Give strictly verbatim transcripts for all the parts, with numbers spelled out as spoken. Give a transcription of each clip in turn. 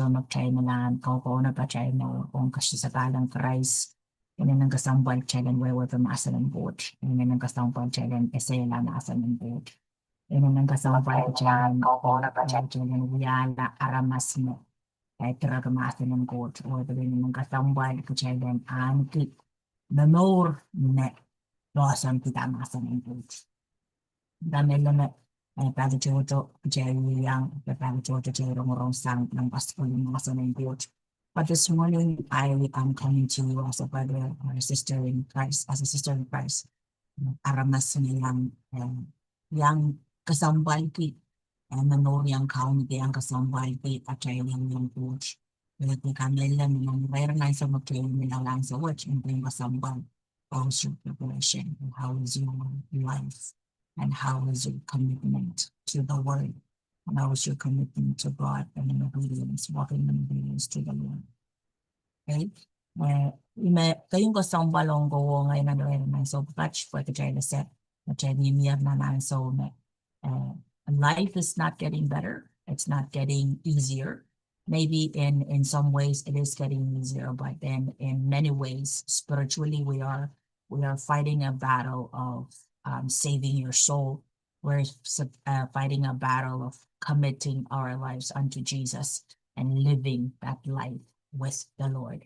me kitail me lahn kaukaunop atail mour ong kasisapahl en Krais. Inenen kesempwal kitail en wehwehki mahsen en Koht. Inenen kesempwal kitail en esehla mahsen en Koht. Inenen kesempwal kitail en, eh, kitail en wiahla aramas me, eh, direki mahsen en Koht. Oh pil inenen kesempwal kitail en ahneki momour me poahsoan kihda mahsen en Koht. Dahme leme, eh, pali tohto kitail iang, pali tohto kitail rongorong sang nan pasapeng mahsen en Koht. But this morning, I am coming to you as a brother or a sister in Christ, as a sister in Christ. Aramas me iang, eh, iang kesempwalki, eh, momour iang kaunop, iang kesempwalki atail iang iang Koht. Pil ke kamehlele me nan irair nan ansou me kitail mih nan ansou wet, en pil kesempwal. How is your preparation? And how is your life? And how is your commitment to the word? And how is your commitment to God and in obedience, walking in obedience to the Lord? Okay? Eh, ih me keieun kesempwal ong kowe ngehi nan ansou pwukat, pwe kitail ese, kitail mihmi nan ansou me, eh, life is not getting better. It's not getting easier. Maybe in, in some ways it is getting easier, but then in many ways, spiritually, we are, we are fighting a battle of, um, saving your soul. We're sup-, uh, fighting a battle of committing our lives unto Jesus and living that life with the Lord.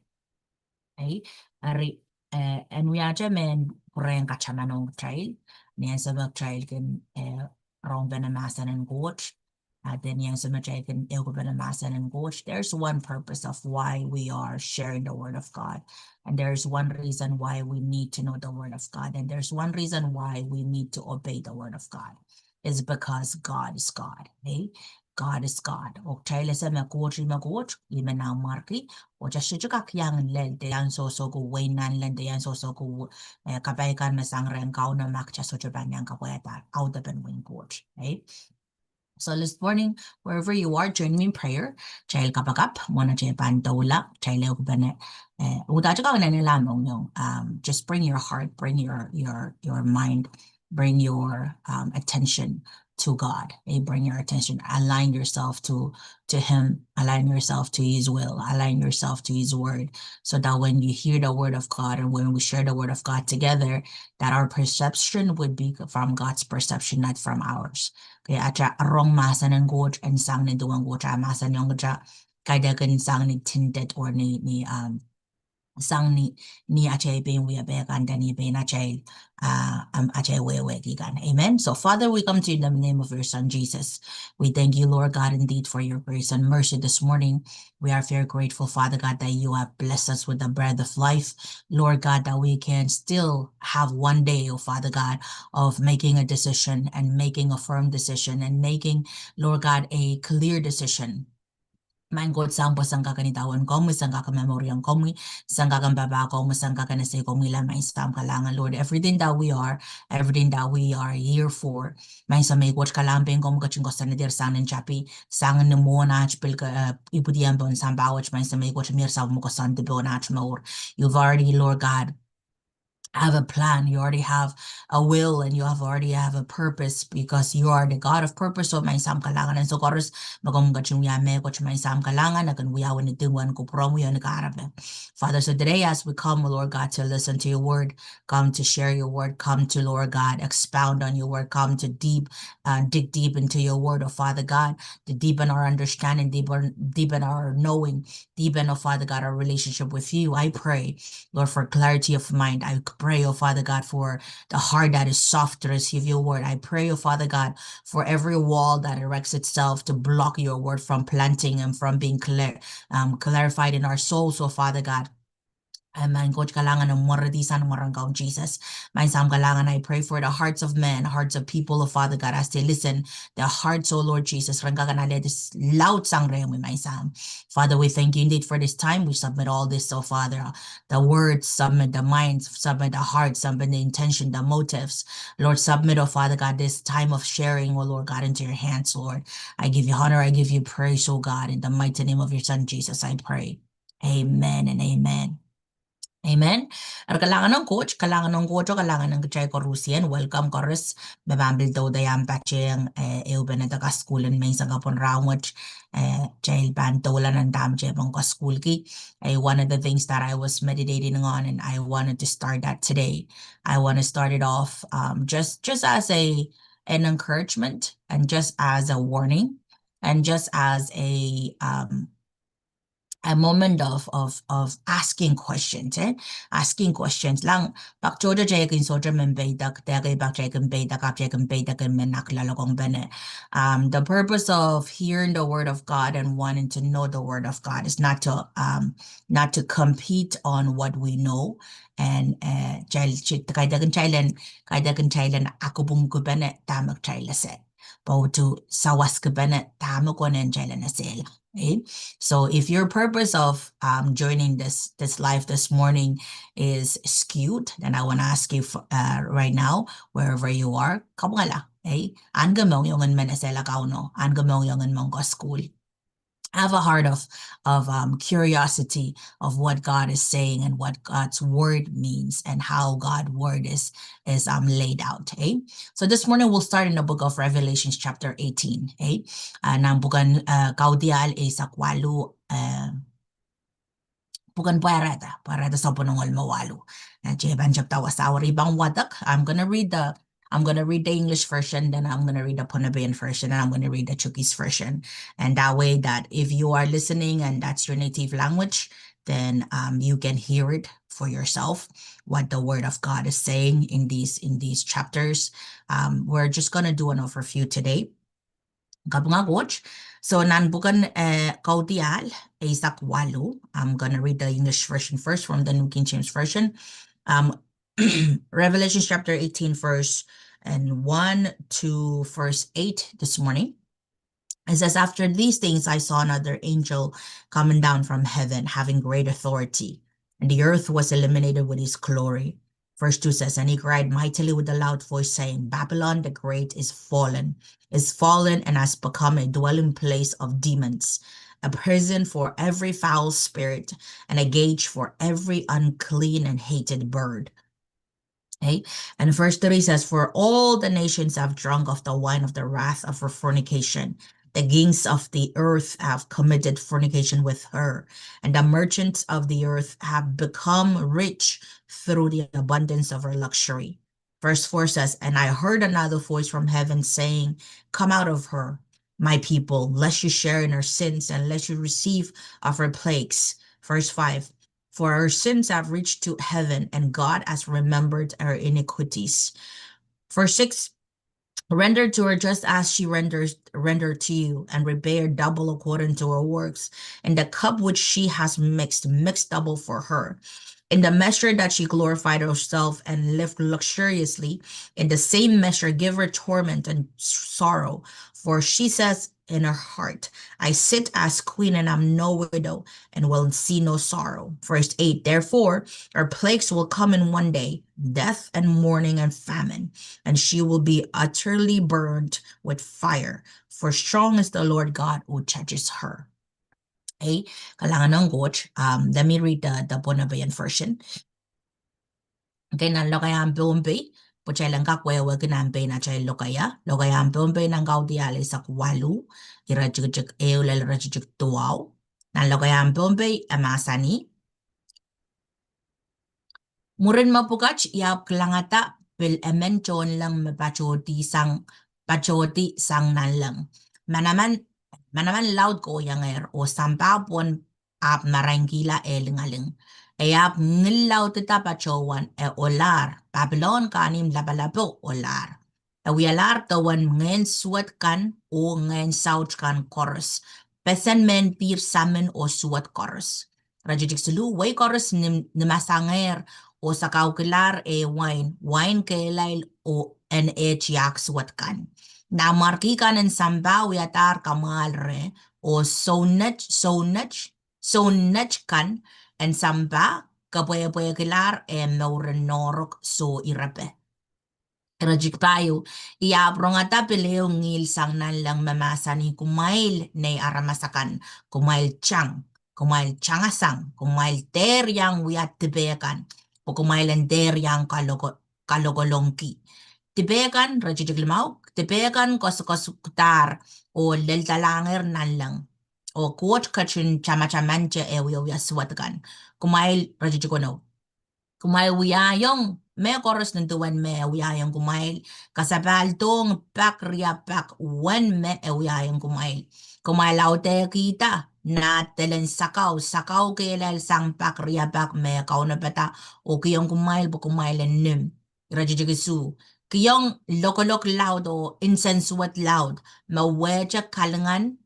Ei, eri, eh, en wiahte mehn pwurehng kataman ong kitail, ni ansou me kitail kin, eh, rongpene mahsen en Koht, ah, de ni ansou me kitail kin ehukipene mahsen en Koht. There's one purpose of why we are sharing the word of God. And there's one reason why we need to know the word of God. And there's one reason why we need to obey the word of God. Is because God is God. Eh? God is God. Oh kitail ese me Koht ih me Koht, ih me nanmwarki. Oh kitail sohte kak iang lel, de iang sohsohki wehin nanleng, de iang sohsohki, eh, kapai kan me sang rehn Kauno ma kitail sohte pahn iang kapwaiada audepen wehin Koht. Eh? So this morning, wherever you are, join me in prayer. Kitail kapakap, mwohn atail pahn doula, kitail ehukipene, eh, uhdahn kitail kak nanalehda mohngiong, um, just bring your heart, bring your, your, your mind, bring your, um, attention to God. Eh, bring your attention, align yourself to, to Him, align yourself to His will, align yourself to His word, so that when you hear the word of God and when we share the word of God together, that our perception would be from God's perception, not from ours. Okay, atail rong mahsen en Koht, en sang ni duwen Koht ah mahsen ong kitail, kaidehkin sang ni tinted or ni, ni, um, sang ni, ni atail pein wia peh kan, de ni pein atail, uh, um, atail wehwehki kan. Amen. So Father, we come to you in the name of your Son, Jesus. We thank you, Lord God, indeed for your grace and mercy this morning. We are very grateful, Father God, that you have blessed us with the breath of life. Lord God, that we can still have one day, oh Father God, of making a decision and making a firm decision and making, Lord God, a clear decision. Maing Koht, sang pwe sen kak en idawehn komwi, sen kak en momouriong komwi, sen kak en papah komwi, sen kak en ese komwi la, Maing Sahm kalahngan, Lord, everything that we are, everything that we are here for. Maing Sahm, Koht kalahngan, pein komw ketin koasoanehdi sang ni tapi, sang ni mwohn aht pil ke, eh, ipwidi en pohn sampah wet, Maing Sahm, Koht mie sapwellime koasoandi pohn aht mour. You've already, Lord God, have a plan. You already have a will, and you have already have a purpose, because you are the God of purpose. Oh Maing Sahm kalahngan, ansou koaros me komw ketin wia mehkot, Maing Sahm kalahngan, e kin wiawi ni duwen kupwuromwi oh ni kahrepe. Father, so today as we come, Lord God, to listen to your word, come to share your word, come to, Lord God, expound on your word, come to deep, uh, dig deep into your word, oh Father God, to deepen our understanding, deepen, deepen our knowing, deepen, oh Father God, our relationship with you. I pray, Lord, for clarity of mind. I pray, oh Father God, for the heart that is soft to receive your word. I pray, oh Father God, for every wall that erects itself to block your word from planting and from being clear, um, clarified in our souls, oh Father God. Maing Koht kalahngan, mwohrdisang mwaren Kaun Sises. Maing Sahm kalahngan, I pray for the hearts of men, hearts of people, oh Father God, as they listen, their hearts, oh Lord Jesus, ren kak en alehdi laud sang rehmwi, Maing Sahm. Father, we thank you indeed for this time. We submit all this, oh Father, uh, the words, submit the minds, submit the hearts, submit the intention, the motives. Lord, submit, oh Father God, this time of sharing, oh Lord God, into your hands, Lord. I give you honor, I give you praise, oh God, in the mighty name of your Son, Jesus, I pray. Amen and amen. Amen. Eri kalahngan ong Koht, kalahngan ong Koht oh kalahngan ong kitail koarusie. Welcome koaros me pahn pil douda iang patehng, eh, ehupene de kasukuhl en menseng kapwon rahnwet, eh, kitail pahn doula nan dahme kitail pahn kasukuhlki. Eh, one of the things that I was meditating on, and I wanted to start that today. I want to start it off, um, just, just as a, an encouragement and just as a warning and just as a, um, a moment of, of, of asking questions, eh? Asking questions. Lang, pak tohto kitail kin sohte men peidek, deke pak kitail kin peidek, ahpw kitail kin peidek en men akloalokongpene. Um, the purpose of hearing the word of God and wanting to know the word of God is not to, um, not to compete on what we know. And, eh, kitail, kaidehkin kitail en, kaidehkin kitail en akupwungkipene dahme kitail ese. Pwe utuh sawaskipene dahme konehng kitail en esehla. Eh? So if your purpose of, um, joining this, this live this morning is skewed, then I want to ask you f-, uh, right now, wherever you are, kapwungala, eh? Ahneki mohngiong en men esehla Kauno, ahneki mohngiong en men kasukuhl. Have a heart of, of, um, curiosity of what God is saying and what God's word means and how God's word is, is, um, laid out, eh? So this morning we'll start in the book of Revelations chapter eighteen, eh? Uh, nan pwuken, uh, Kaudiahl eisek waluh, uh, pwuken Pwarada, Pwarada sapwellime ngehl me waluh. Uh, kitail pahn tepda wasa weri pahn wadek. I'm gonna read the I'm going to read the English version, then I'm going to read the Pohnpeian version, and I'm going to read the Chuukese version. And that way that if you are listening and that's your native language, then, um, you can hear it for yourself, what the word of God is saying in these, in these chapters. Um, we're just going to do an overview today. Kapwunga Koht. So nan pwuken, eh, Kaudiahl eisek waluh. I'm going to read the English version first from the New King James Version. Um, Revelation chapter eighteen, verse and one to verse eight this morning. It says, "After these things, I saw another angel coming down from heaven, having great authority, and the earth was illuminated with his glory." Verse two says, "And he cried mightily with a loud voice, saying, 'Babylon the Great is fallen, is fallen, and has become a dwelling place of demons, a prison for every foul spirit, and a cage for every unclean and hated bird.'" Okay? And verse three says, "For all the nations have drunk of the wine of the wrath of her fornication. The kings of the earth have committed fornication with her, and the merchants of the earth have become rich through the abundance of her luxury." Verse four says, "And I heard another voice from heaven saying, 'Come out of her, my people, lest you share in her sins, and lest you receive of her plagues.'" Verse five, "For her sins have reached to heaven, and God has remembered her iniquities." Verse six, "Render to her just as she renders, rendered to you, and repay her double according to her works. In the cup which she has mixed, mix double for her. In the measure that she glorified herself and lived luxuriously, in the same measure give her torment and sorrow. For she says in her heart, 'I sit as queen and am no widow, and will see no sorrow.'" Verse eight, "Therefore, her plagues will come in one day, death and mourning and famine, and she will be utterly burned with fire. For strong is the Lord God who judges her." Okay, kalahngan ong Koht. Um, let me read the, the Pohnpeian version. Okay, nan lokaiahn Pohnpei, pwe kitail en kak wehwehki nan pein atail lokaia. Lokaiahn Pohnpei nan Kaudiahl eisek waluh, iretikitik ehu lel iretikitik duwau. Nan lokaiahn Pohnpei e mahsanih, "Mwurin mepwukat I ahpw kilangada pil emen tohnleng me patohdi sang, patohdi sang nanleng. Manaman, manaman laud kohiengehr, oh sampah pwon ahpw marankihla eh lingaling. E ahpw ngillaudida patohwan, e ohlahr, Papilon kahnimw lapalapo ohlahr. E wialahr dewen ngehn suwed kan oh ngehn saut kan koaros, pesen mehn pihr samin oh suwed koaros." Iretikitik siluh, "Wehi koaros nim-, nimasangehr oh sakaukilahr eh wain, wain kehlail oh en eh tiahk suwed kan. Nanmwarki kan en sampah wiadahr kamwahl reh, oh sounet, sounet, sounet kan en sampah kepwehpwehkilahr eh mouren noarok soh irepe." Iretikitik pahieu, "I ahpw rongada pil ehu ngihl sang nanleng me mahsanih, 'Kumwail nei aramas akan, kumwail tang, Kumwail tangasang, kumwail dehr iang wia dipehkan, pwe kumwail en dehr iang kaloko-, kalokolongki. Dipehkan, iretikitik limau, dipehkan koasokoasoiadahr oh leldalahngehr nanleng. Oh Koht ketin tamatamante eh wiewia suwed kan. Kumwail, iretikitik weneu. Kumwail wiahiong mehkoaros nin duwen me e wiahiong kumwail, kasapahldohng pak riapak uwen me e wiahiong kumwail. Kumwail audehkihda nahdelen sakau, sakau kehlail sang pak riapak me e kaunopada oh kihong kumwail pwe kumwail en nim. Iretikitik isuh. Kihong lokolok laud oh insensuwed laud me wehte kalingan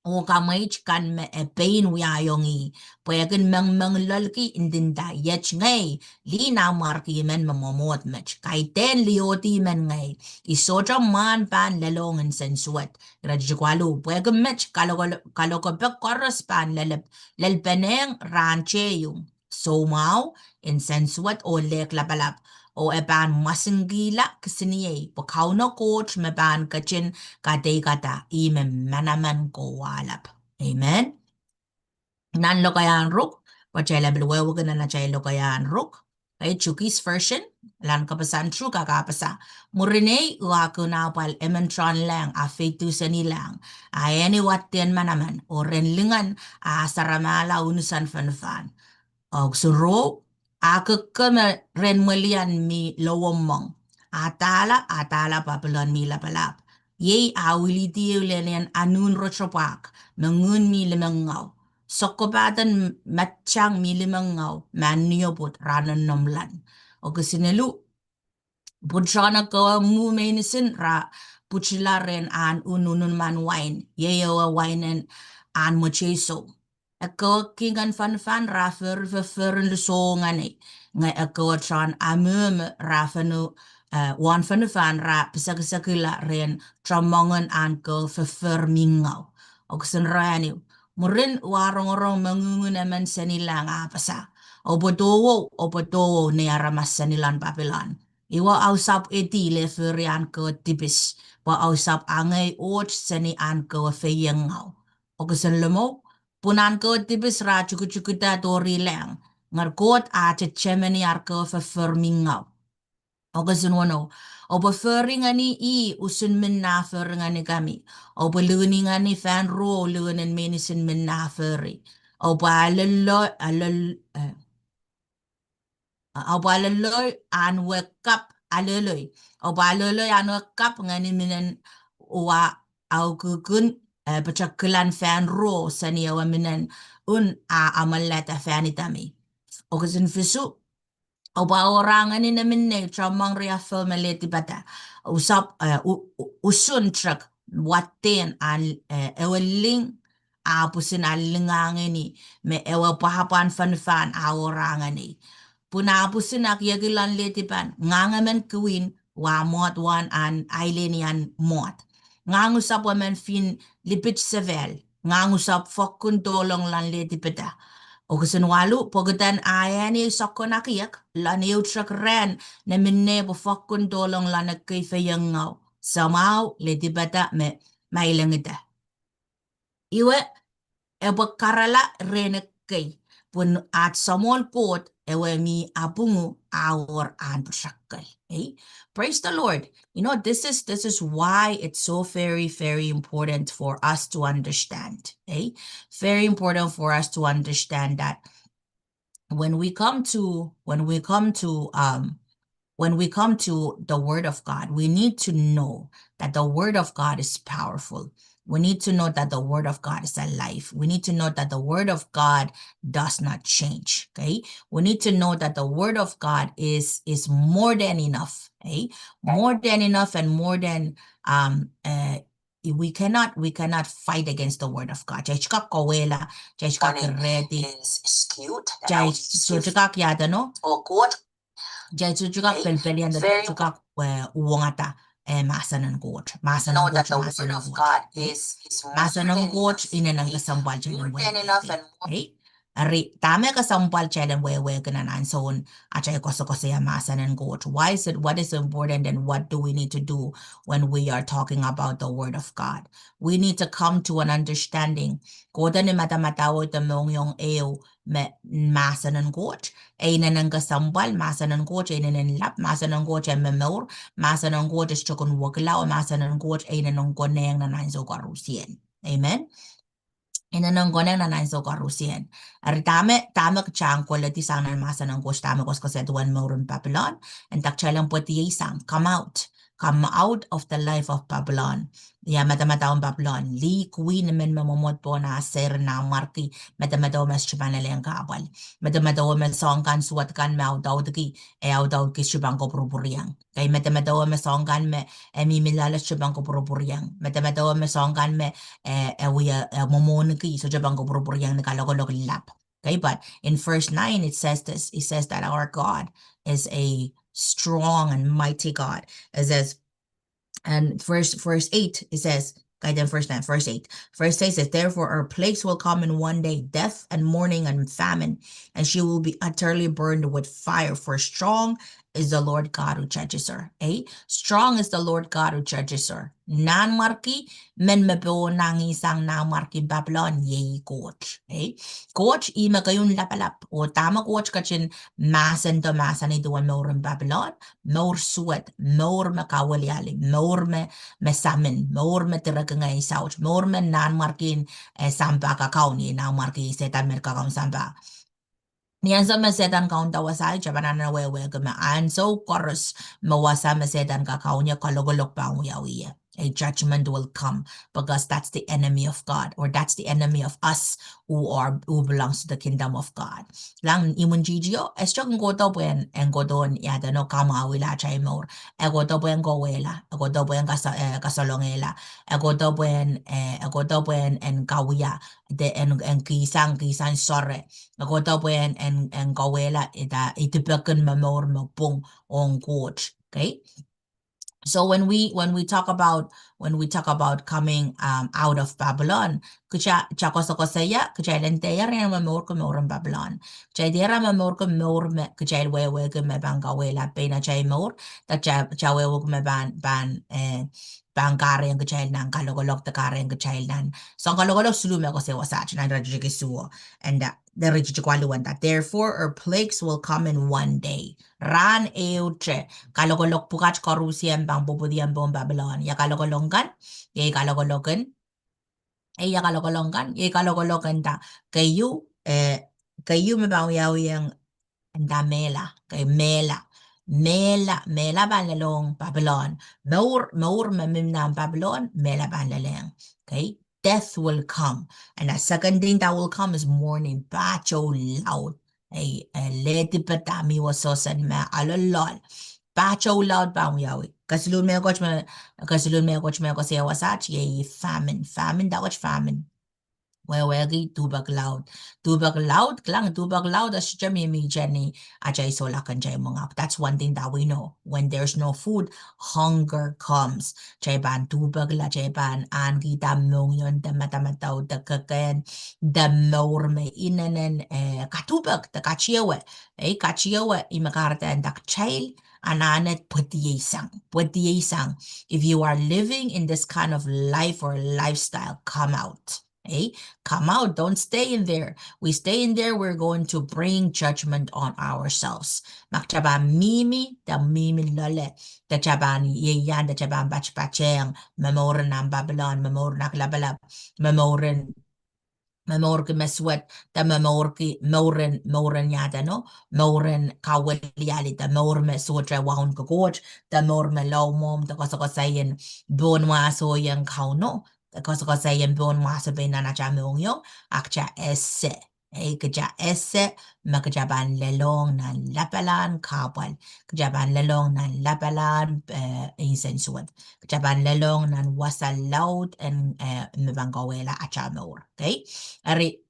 oh kamweit kan me e pein wiahiong ih, pwehki e kin mengmengloalki, ndinda, iet ngehi, lih nanmwarki men me mwomwohd met. Kaidehn liohdi men ngehi, I sohte mwahn pahn lelohng nsensuwed. Iretikitik waluh. Pwehki met, kaloko-, kalokope koaros pahn lel-, lelpenehng rahn teieu: soumwahu, nsensuwed oh lehk lapalap. Oh e pahn mwasingkihla kisiniei, pwe Kauno Koht me pahn ketin kadeikada, ih me manaman kowahlap. Amen. Nan lokaiahn ruk, pwe kitail pil wehwehki nan atail lokaiahn ruk. Okay, Chuukese version, nan kapasen Chuuk e kapasa: Mwurin ei, ua kin apwal emen tohnlahng, a feidusenihlahng, a ehne wadden manaman, oh ren lingan a saramahla unusen fanfan. Ong suro, a kekeme ren mwelian mi lowomwong, a dahla, a dahla Papilon mi lapalap. Iei a wilidi ehu lehnen anuhn rotorpwahk, me ngun mi limengau, sokkopaden mattang mi limengau, ma niopud rahn nohnomwlan. Ong kisin elu, pwuhn tohn ekkewe mwo meinisin ra pwutila ren ahn un ununman wain, iei ewe wainen ahn mweteisou. Ekkewe kingen fanfan ra fori fofforin lusohngani, nge ekkewe tohn amehme ra feno, eh, wahn fanfan ra pisekisekila ren tomwongen ahn kewe foffor mi ngau. Ong kisin rahnwet, mwurin ua rongorong mongihngihngen emen senihlahng a apasa: Opwodowo, opwodowo, nei aramas senihlahng Papilon. Ihwo au sahpw edi lel fori ahn kewe dipis, pwe au sahpw angei oht seni ahn kewe feiengau. Ong kisin limau, pwuhn ahn kewe dipis ra tukutukida dohrihlahng, nge Koht a tetemeni ar kewe foffor mi ngau. Ong kisin weneu, oupwe fori ngeni ih usun mihmi ah fori ngeni kami. Oupwe lihni ngeni fahn ruo lihni meinisin mihmi ah fori. Oupwe alolo-, alol-, eh, oupwe aloloi ahn wehkap, aloloi. Oupwe aloloi ahn wehkap ngeni minen ua aukukun, eh, patohkilan fahn ruo seni ewe minen un a amwalada fahn idami. Ong kisin fisu, oupwe aura ngeni neminei tomwong riafo me letipada, usap, eh, u-, u-, usun trek wadden ahn, eh, ewe ling, a pwisin alinga ngeni, me ewe pwahpwahn fanfan a aura ngeni. Pwuhn a pwisin akiekilan letipan, ngang emen kiwin, wa mwohd wahn ahn ailenian mwohd. Ngang usap emen fin lipit sevel, ngang usap fokkun dohlong lon letipada. Ong kisin walu, pwekiden a ehne sokkon akiek, lon ehu trek rahn, neminei pwe fokkun dohlong lon ekei feiengau, samwahu, letipada me mailengida. Iwe, epwe karala rehn ekei, pwehn at Samol Koht ewe mi apwungu a wor ahn pwutak kei. Eh? Praise the Lord. You know, this is, this is why it's so very, very important for us to understand. Eh? Very important for us to understand that when we come to, when we come to, um, when we come to the Word of God, we need to know that the Word of God is powerful. We need to know that the Word of God is alive. We need to know that the Word of God does not change. Okay? We need to know that the Word of God is, is more than enough. Okay? More than enough and more than, um, uh, we cannot, we cannot fight against the Word of God. Kitail sohte kak kawehla, kitail sohte kak kerehdi, kitail sohte kak iadeno, kitail sohte kak pelpelianda, kitail sohte kak, eh, uhwongada, eh, mahsen en Koht. Mahsen en Koht, mahsen en Koht. Mahsen en Koht inenen kesempwal, inenen kesempwal. Eh? Eri dahme kesempwal kitail en wehwehki nan ansoun atail koasokoasoia mahsen en Koht? Why is it, what is important and what do we need to do when we are talking about the word of God? We need to come to an understanding. Kohdo ni madamadau de mohngiong ehu me mahsen en Koht e inenen kesempwal, mahsen en Koht e inenen lap, mahsen en Koht e momour, mahsen en Koht e sohte kin wekila, oh mahsen en Koht e inenen konehng nan ansou koarusie. Amen. Inenen konehng nan ansou koarusie. Eri dahme, dahme kitail koledi sang nan mahsen en Koht, dahme koasokoasoia duwen mouren Babilon? Eri kitail en pwediei sang, come out, come out of the life of Babylon. Ia madamadaun Babilon? Lih, kwin, emen me mwomwohd pohn ah seri, nanmwarki, medemedewe me sohte pahn lelehng kahpwal, medemedewe me soahng kan, suwed kan me audaudki, e audaudki, sohte pahn kopwurupwuriong. Kei, medemedewe me soahng kan me e mihmi loale, sohte pahn kopwurupwuriong. Medemedewe me soahng kan me e, e wia, e mwomwohnki, sohte pahn kopwurupwuriong ni kalokolok lap. Okay, but in verse nine it says this. It says that our God is a strong and mighty God. It says, and verse, verse eight, it says, kaidehn verse nine, verse eight. Verse eight says, "Therefore her plagues will come in one day, death and mourning and famine, and she will be utterly burned with fire, for strong is the Lord God who judges her." Eh? Strong is the Lord God who judges her. Nanmwarki, men me pohnangih sang nanmwarki Babilon, iei Koht. Eh? Koht ih me keieu lapalap, oh dahme Koht ketin mahsendo mahsanih duwen mouren Babilon? Mour suwed, mour me kawiliali, mour me, me samin, mour me direkingehi saut, mour me nanmwarkien, eh, sampah kakaun, iei nanmwarki Sehdan me kakaun sampah. Ni ansou me Sehdan kaunda wasaht, kitail pahn anahne wehwehki me ansou koaros me wasa me Sehdan kakaun ie, kalokolok pahn wiawi ie. A judgment will come because that's the enemy of God, or that's the enemy of us who are, who belongs to the kingdom of God. Kilang, imwintihti o, e sohte kin kohdo pwehn, en kohdo en iadeno kamwahwihala atail mour. E kohdo pwehn kawehla, e kohdo pwehn kasa-, eh, kasalongehla, e kohdo pwehn, eh, e kohdo pwehn en kawia, de en, en kihsang, kihsang sore. E kohdo pwehn en, en kawehla, ida, idipekin momour me pwung ong Koht. Okay? So when we, when we talk about, when we talk about coming, um, out of Babylon, kitail, kitail koasokoasoia, kitail en dehr en momourki mouren Babilon. Kitail dehr en momourki mour me kitail wehwehki me pahn kawehla pein atail mour, de kitail, kitail wehwehki me pahn, pahn, eh, pahn kahrehiong kitail nan kalokolok de kahrehiong kitail nan soahng kalokolok siluh me koasoia wasaht, nan iretikitik isuh o, and, uh, de iretikitik waluh, and that, "Therefore her plagues will come in one day." Rahn ehute kalokolok pwukat koarusie pahn pwopwidi pohn Babilon. Ia kalokolok kan? Iei kalokolok en, eh, ia kalokolok kan? Iei kalokolok en da? Keieu, eh, keieu me pahn wiawiong, en da? Mehla. Okay, mehla. Mehla, mehla pahn lelohng Babilon. Mour, mour me mihmi nan Babilon, mehla pahn lelehng. Okay? Death will come. And a second thing that will come is mourning. Pahtou laud. Ei, eh, lehdi pahn da, mih wasa sang me aloloal. Pahtou laud pahn wiawi. Kesiluhn mehkot me, kesiluhn mehkot me koasoia wasaht, iei famine. Famine, dahkot famine? Wehwehki duhpek laud. Duhpek laud, kilang, duhpek laud e sohte mihmi ni atail souleng kan, atail mwengap. That's one thing that we know. When there's no food, hunger comes. Kitail pahn duhpekla, kitail pahn ahnekihda mohngiong de madamadau de kekehn de mour me inenen, eh, kaduhpek de katiewe. Eh, katiewe, ih me kahrehda kitail anahne pwediei sang, pwediei sang. If you are living in this kind of life or lifestyle, come out. Eh, come out, don't stay in there. We stay in there, we're going to bring judgment on ourselves. Ma kitail pahn mihmi, de mihmi loale, de kitail pahn ieiang, de kitail pahn patpatehng, momour nan Babilon, momour nan lapalap, momour en, momourki me suwed, de momourki, mour en, mour en iadeno, mour en kawiliali, de mour me sohte wauneki Koht, de mour me loumwomw, de koasokoasoien pohn wahsohng Kauno, de koasokoasoien pohn wahso pein nan atail mohngiong, a kitail ese. Eh, kitail ese me kitail pahn lelohng nan lapalahn kahpwal. Kitail pahn lelohng nan lapalahn, eh, insensuwed. Kitail pahn lelohng nan wasa laud en, eh, me pahn kawehla atail mour. Okay? Eri,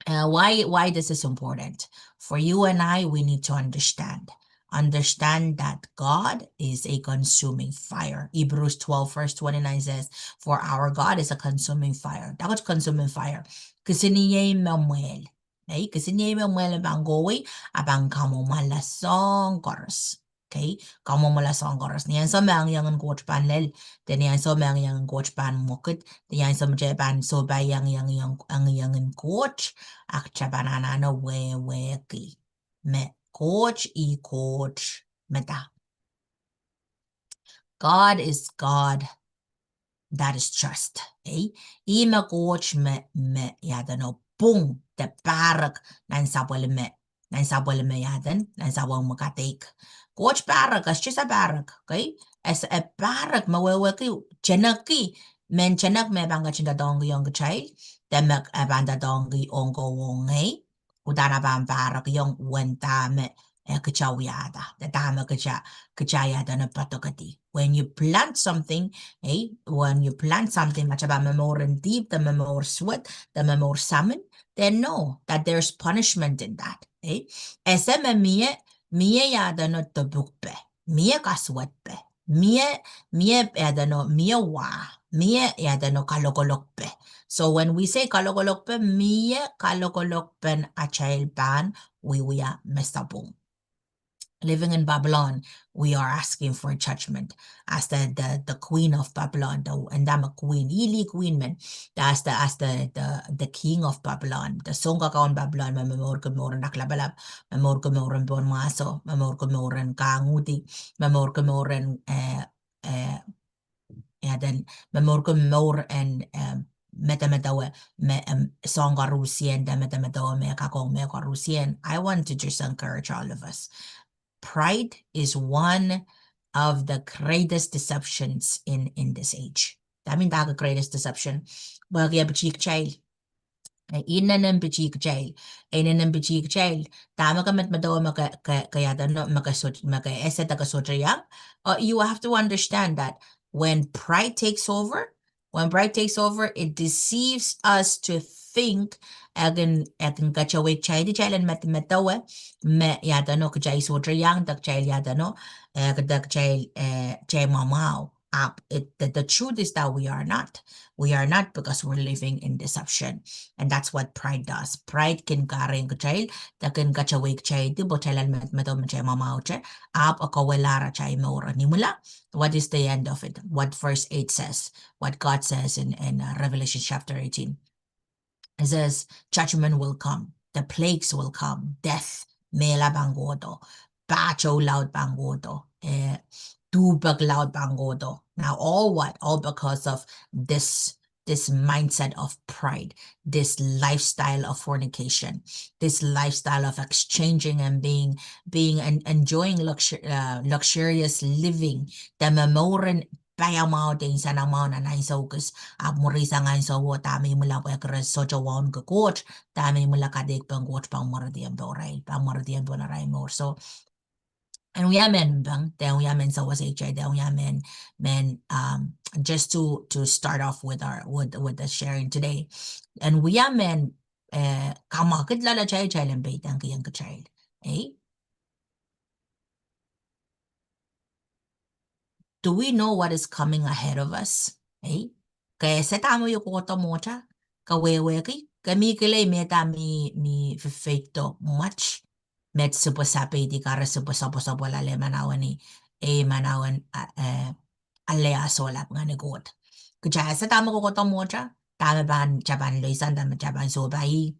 eh, why, why this is important? For you and I, we need to understand. Understand that God is a consuming fire. Hebrews twelve verse twenty-nine says, "For our God is a consuming fire." Dahkot consuming fire? Kisiniei me mwehl. Ei, kisiniei me mwehla pahn kohwei, a pahn kamwomwala soahng koaros. Okay, kamwomwala soahng koaros. Ni ansou me engiengen Koht pahn lel, de ni ansou me engiengen Koht pahn mwekid, de ni ansou me kitail pahn sohpai engiengen, engiengen Koht, a kitail pahn anahne wehwehki me Koht ih Koht me da. God is God that is just. Ei, ih me Koht me, me iaduwen oh pwung de pahrek nan sapwellime, nan sapwellime iaduwen, nan sapwellime kadeik. Koht pahrek, as Jises pahrek, okay? As e pahrek me wehwehki, teneki, mehn tenek me pahn ketin doadoahngki ong kitail, de me e pahn doadoahngki ong kowe oh ngehi, udahn e pahn pahrekiong uwen dahme, eh, kitail wiahda, de dahme kitail, kitail iaduwen oh padokedi. When you plant something, eh, when you plant something, ma kitail pahn momour en dihp, de momour suwed, de momour samin, then know that there's punishment in that, eh? Ese me mie, mie iaduwen oh dopukpe, mie kasuwedpe, mie, mie iaduwen oh, mie wa, mie iaduwen oh kalokolokpe. So when we say kalokolokpe, mie kalokolokpen atail pahn wiewia me sapwung. Living in Babylon, we are asking for judgment. As the, the, the queen of Babylon, the, and I'm a queen, ili queen men, the, as the, as the, the, the king of Babylon, the soangkakaun Babylon, me momourki mour en aklapalap, me mourki mour en pohn mwahso, me mourki mour en kahngudi, me mourki mour en, eh, eh, iaduwen, me mourki mour en, em, medemedewe, me, em, soahng koaruhsie, de medemedewe me kak ong mehkoaruhsie. I want to just encourage all of us. Pride is one of the greatest deceptions in, in this age. That means the greatest deception. Pwehki e piti kitail. Eh, inenen piti kitail. Inenen piti kitail. Dahme ke medemedewe me ke, ke, ke iaduwen oh, me ke soh, me ke ese de ke sohte iang. Uh, you have to understand that when pride takes over, when pride takes over, it deceives us to think, e kin, e kin kataweikitaildi kitail en medemedewe me iaduwen oh kitail sohte iang, de kitail iaduwen oh, eh, de kitail, eh, kitail mwamwahu. Ahpw, it, the, the truth is that we are not. We are not, because we're living in deception. And that's what pride does. Pride kin kahrehiong kitail, de kin kataweikitaildi, pwe kitail en medemedewe me kitail mwamwahute, ahpw e kawehla atail mour en imwila. What is the end of it? What verse eight says, what God says in, in, uh, Revelation chapter eighteen. It says, judgment will come, the plagues will come, death, mehla pahn kohdo, pahtou laud pahn kohdo, eh, duhpek laud pahn kohdo. Now, all what? All because of this, this mindset of pride, this lifestyle of fornication, this lifestyle of exchanging and being, being and enjoying luxu-, uh, luxurious living. De momour en paiamwahu de nsenamwahu nan ansou kis, ahpw mwurin sang ansouo dahme imwila pwehki re sohte wauneki Koht, dahme imwila kadeik pahn Koht pahn mwerediong pohn arail, pahn mwerediong pohn arail mour. So, en wia mehn pahn, de en wia mehn sewese kitail, de en wia mehn, mehn, um, just to, to start off with our, with, with the sharing today. En wia mehn, eh, kamwakid loalatail, kitail en peidengkihong kitail. Eh? Do we know what is coming ahead of us? Eh? Ke ese dahme wie kohdo mwohtail, ke wehwehki, ke mih kilel me dahme mih, mih fifeito mwet, met sipwe sapeidi, kare sipwe sapwasapwalale manauen, eh, manauen, a, eh, ale ah sohlap ngehn en Koht. Kitail ese dahme kohdo mwohtail, dahme pahn, kitail pahn loisang, dahme kitail pahn sohpai.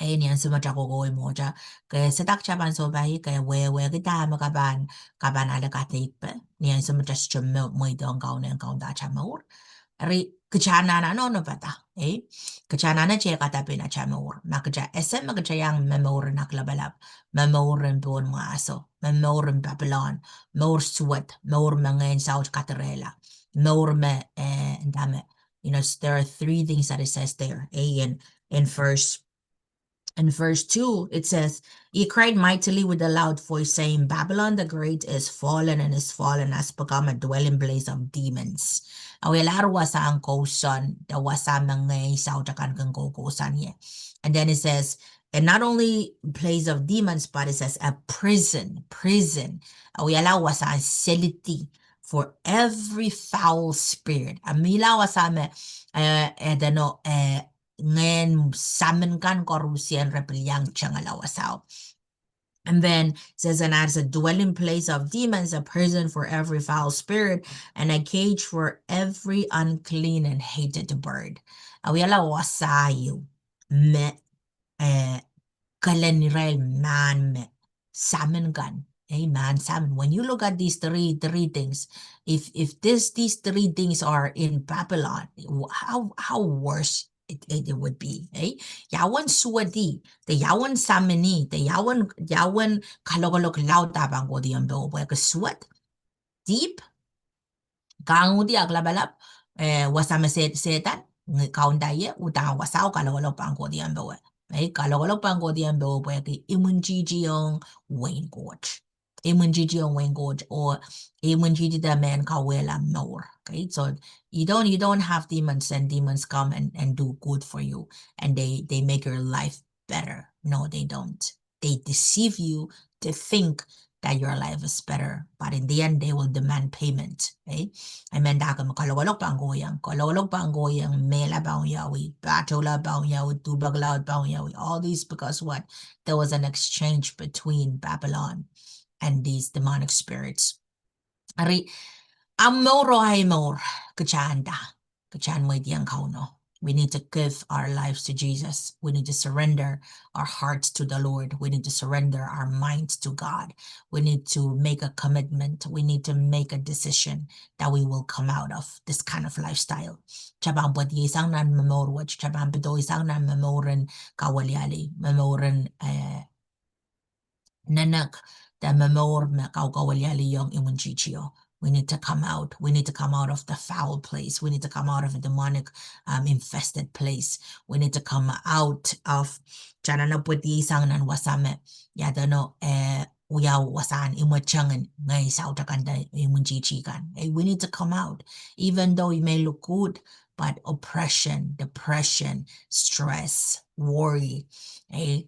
Eh, ni ansou me kitail kohkohwei mwohtail, ke ese dahme kitail pahn sohpai, ke wehwehki dahme ke pahn, ke pahn ale kadeikpe. Ni ansou me kitail sohte me, mweidohng Kaun en kaunda atail mour. Eri kitail anahne nohno pada, eh? Kitail anahne teh kadapin atail mour. Ma kitail ese me kitail iang momour en aklapalap, momour en pohn mwahso, momour en Babylon, mour suwed, mour me ngehn saut kadirehla, mour me, eh, dahme, you know, there are three things that it says there, eh, in, in verse In verse two, it says, "He cried mightily with a loud voice, saying, 'Babylon the Great is fallen and is fallen, has become a dwelling place of demons.'" A wialahr wasahn kousoan, de wasa me ngehn saut akan kin koukousoan ie. And then it says, and not only place of demons, but it says a prison, prison. A wialahr wasahn selidi for every foul spirit. A mihla wasa me, eh, eh, deno, eh, ngehn samin kan koaruhsie re pil iang tengala wasao. And then says, and as a dwelling place of demons, a prison for every foul spirit, and a cage for every unclean and hated bird. A wiahla wasa ieu me, eh, kelen irail mahn me samin kan. Eh, mahn samin. When you look at these three, three things, if, if this, these three things are in Babylon, w-, how, how worse it, it, it would be, eh? Ia uwen suwed ih, de ia uwen samin ih, de ia uwen, ia uwen kalokolok laud ah pahn kohdiong powe, pwehki suwed, dihp, kahngohdi ahk lapalap, eh, wasa me Sehdan, nge kaunda ie, uhdahn wasao kalokolok pahn kohdiong powe. Eh, kalokolok pahn kohdiong powe pwehki imwintihti ong wehin Koht. Imwintihti ong wehin Koht, oh imwintihti de mehn kauwehla mour. Okay, so you don't, you don't have demons and demons come and, and do good for you and they, they make your life better. No, they don't. They deceive you to think that your life is better, but in the end they will demand payment. Eh? Amen. Dahme kalokolok pahn kohiong, kalokolok pahn kohiong, mehla pahn wiawi, pahtoula pahn wiawi, duhpek laud pahn wiawi. All these because what? There was an exchange between Babylon and these demonic spirits. Eri, ahmw mour oh ahi mour, kitail nda, kitail mweidohng Kauno. We need to give our lives to Jesus. We need to surrender our hearts to the Lord. We need to surrender our minds to God. We need to make a commitment. We need to make a decision that we will come out of this kind of lifestyle. Kitail pahn pwediesang nan momour wet, kitail pahn pedoisang nan momouren kaweliali, momouren, eh, nenek, de momour me kaukawelialiong imwintihtio. We need to come out. We need to come out of the foul place. We need to come out of a demonic, um, infested place. We need to come out of, kitail anahne pwediesang nan wasa me, ia deno, eh, wia wasahn imwetengin ngehn saut akan de imwintihti kan. Eh, we need to come out. Even though you may look good, but oppression, depression, stress, worry, eh,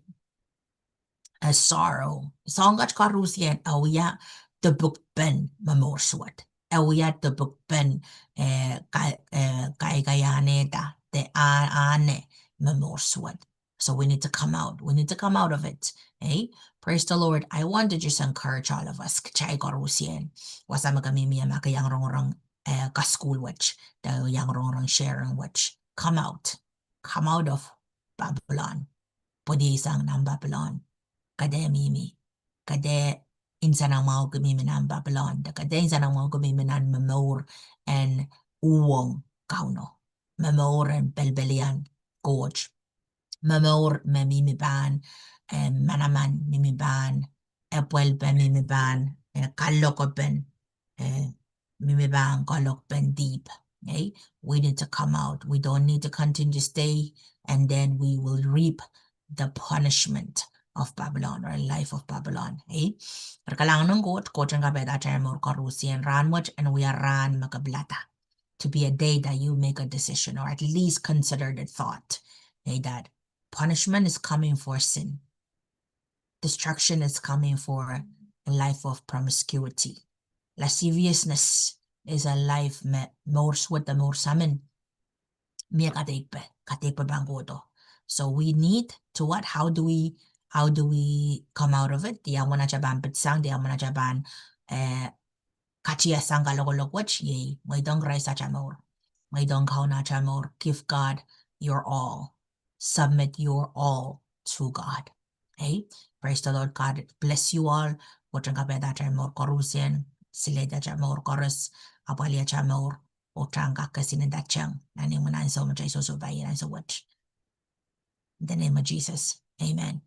a sorrow. Soahng kat koaruhsie e wia dipukpen momour suwed. E wia dipukpen, eh, ka-, eh, kaikaiahnehda de a-, ahne momour suwed. So we need to come out. We need to come out of it. Eh? Praise the Lord. I want to just encourage all of us. Kitail koaruhsie. Wasa me ke mihmi ie, ma ke iang rongorong, eh, kasukuhl wet, de iang rongorong sharing wet. Come out. Come out of Babylon. Pwediesang nan Babylon. Ke dehr mihmi. Ke dehr insenamwahu ke mihmi nan Babylon. De ke dehr insenamwahu ke mihmi nan momour en uhwong Kauno. Momour en pelpelian Koht. Momour me mihmi pahn, eh, manaman, mihmi pahn, eh, pwelpe, mihmi pahn, eh, kalokopen, eh, mihmi pahn kalokopen dihp. Eh? We need to come out. We don't need to continue to stay, and then we will reap the punishment of Babylon or life of Babylon. Eh? Eri kalahngan en Koht, Koht en kapaiada atail mour koaruhsie en rahn wet, en wia rahn me ke pilada. To be a day that you make a decision or at least consider the thought, eh, that punishment is coming for sin. Destruction is coming for a life of promiscuity. Lasciviousness is a life me mour suwed de mour samin. Mie kadeikpe, kadeikpe pahn kohdo. So we need to what? How do we, how do we come out of it? Diawen atail pahn pitsang, diawen atail pahn, eh, katiasang kalokolok wet, iei mweidohng Krais atail mour. Mweidohng Kauno atail mour. Give God your all. Submit your all to God. Eh? Praise the Lord. God bless you all. Koht en kapaiada atail mour koaruhsie, sileida atail mour koaros, apwalih atail mour, oh kitail en kak kesihnenda teng nan imwin ansou me kitail sohsohpai nan ansou wet. In the name of Jesus. Amen.